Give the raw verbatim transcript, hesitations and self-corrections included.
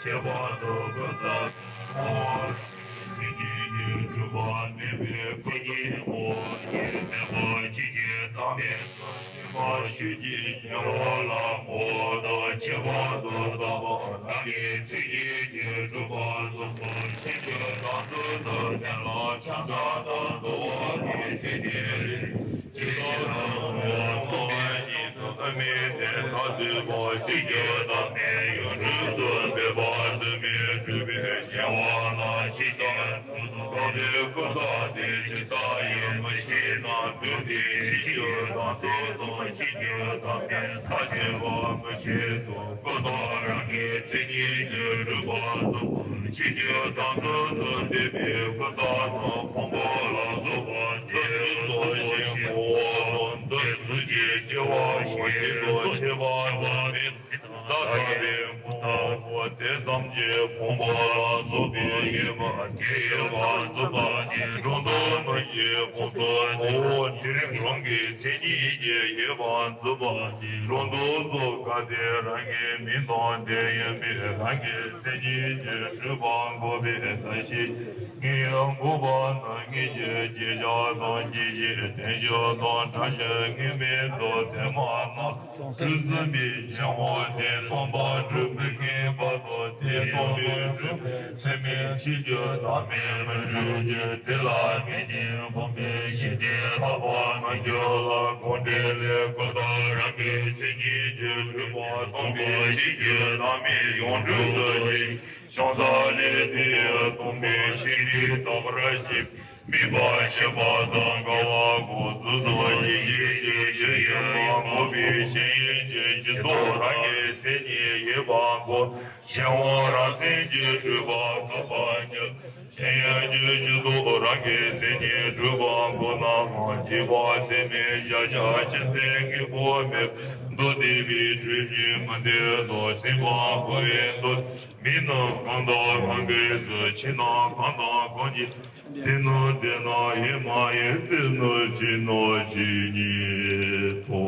ཁྱད་པར་དུ་ཀུན་བཏགས་སོ། ཚིག་གི་སྒྲུབ་པ་མེད་པའི་ཀུན་ནས་འོ་ཞེས་མེད་པ་ཅི་སྐྱེ་བཏགས་མེད་དུ་ཤེས་པར་ཞུ་རྒྱུའི་སྦྱོར་བ་ལ་ངོ་བོ་དང་ཁྱད་པར་དུ་བཏགས་པ་རང་གི་མཚན་ཉིད་ཀྱིས་གྲུབ་པ་གསུམ་པོ་ཕྱིན་ཅི་ལྡོག་ཚུལ་དུ་བསྟན་ལ་ཆ་བཞག་དང་ལྡོག་པ་ནི་དེ་སྟེ། ཇི་ལྟར་སོང་བ་སྟོང་པ་ཉིད་དུ་ཨ་མི་དེ་ཐ་དད་པ་ཅི་སྐྱེ་བཏགས་མེད་ཡུལ་དུ་མེད་པ་དུ་མི་འཁྲུལ་པའི་སྐྱེ་བ་ལ་ཇི་ལྟར་སྟོང་པའི་ཀུན་བཏགས་དེ་ཇི་ལྟ་ཡང་མི་ཤེས་ན་དུས་དེ་ཕྱིན་ཅི་ལྡོག་ཚུལ་དང་ཕྱིན་ཅི་ལྡོག་མེད་ཐ་དད་པ་མི་ཤེས་སོ། ཀུན་བཏགས་རང་གི་མཚན་ཉིད་ཀྱིས་གྲུབ་པ་གསུམ་པོ་ཕྱིན་ཅི་ལྡོག་ཚུལ་དུ་འདོད་པའི་ཀུན་བཏགས་དང་ཕུང་པོ་ལ་སོགས་པ་དེ་སོགས་ཤིང་ངོ་བོ་དང་འདོད་ཚུལ་གྱི་སྐྱེ་བ་གཞན་སོགས་ཁྱད་པར་བ་མེད། ད་ལྟ་བའི་ཀུན་བཏགས་པོ་དེ་ཙམ་གྱིས་ཕུང་པོ་ལ་སོགས་པའི་དབྱེ་བ་དེ་དབྱེ་བ་འཛིན་པ་ནི་སྒྲོ་འདོགས་མི་འགལ་ཁོངས་སུ་ངོ་བོ་དེ་རང་གི་མཚན་ཉིད་ཀྱིས་དབྱེ་བ་འཛིན་པ་ནི་སྒྲོ་འདོགས་སོ། གལ་ཏེ་རང་གི་མིང་དང་དེ་ཡིན་པས་རང་གི་མཚན་ཉིད་ཀྱིས་གྲུབ་པ་འགོག་པའི་བརྡ་ཞིག་ངེས་འགོག་པ་ནི་ངེས་ཀྱི་གཅད་བྱ་དང་སྐྱེད་བྱེད་བརྟེན་བྱ་དང་བྲལ་བྱ་ངེས་མེད་དུ་དེ་མ་ན། གྲུལ་སོན་པའི་སྦྱང་བ་དེ་སྟོང་པ་གྲུབ་མི་ཁེགས་པ་དང་དེ་སྟོང་པའི་གྲུབ་མཚན་མིན་ཕྱིན་ཅི་ལྡོག་མེད་མི་འགྲུབ་ཀྱི་དེ་ལ་དམིགས་ནས་སྒོམ་པའི་ཞི་བདེ་ལྷག་པར་མི་འགྱུར་ལ། དགོངས་འགྲེལ་ལས་ཀུན་བཏགས་རང་གི་མཚན་ཉིད་ཀྱིས་གྲུབ་པ་སྟོང་པའི་ཕྱིན་ཅི་ལྡོག་མེད་ཡོངས་གྲུབ་ཏུ་བྱེད། བྱང་ས་ལས་དེ་ཡང་སྟོང་པའི་ཕྱིར་དེ་རྟག་པར་ཤེས། དམིགས་པ་ཤེས་པ་དང་འགལ་བ་གོ་ཚུལ་སོགས་ཡིད་ཆེས་ཀྱི་ཕྱིར་ཡིན་པ་འགོག་པའི་ཞེན་ཡུལ་གྱི་སྤྱི་ལྡོག་རང་གི་མཚན་ཉིད་ཡོད་པ་འགོག་ཞེན་པ་རང་མཚན་གྱིས་གྲུབ་པ་འགོག་པ་ཉིད། ཞེན་ཡུལ་གྱི་སྤྱི་ལྡོག་རང་གི་མཚན་ཉིད་གྲུབ་པ་འགོག་ན་སངས་རྒྱས་པ་ཚད་མེད་གཞལ་བྱ་ཕྱིན་ཅི་ལྡོག་མེད་མདོ་སྡེ་པའི་ཁྲོད་ཀྱི་མུ་སྟེགས་དང་སེམས་པ་འགོག་པའི་མདོ། མིང་རྣམས་གང་དང་གང་གིས་སུ་ཕྱི་ནང་གང་དང་གང་གིས། དེ་ནི་དེ་ན་ཡོད་མ་ཡིན་དེ་ནི་ཅི་ནོ་ཅི་ཉིད་དོ།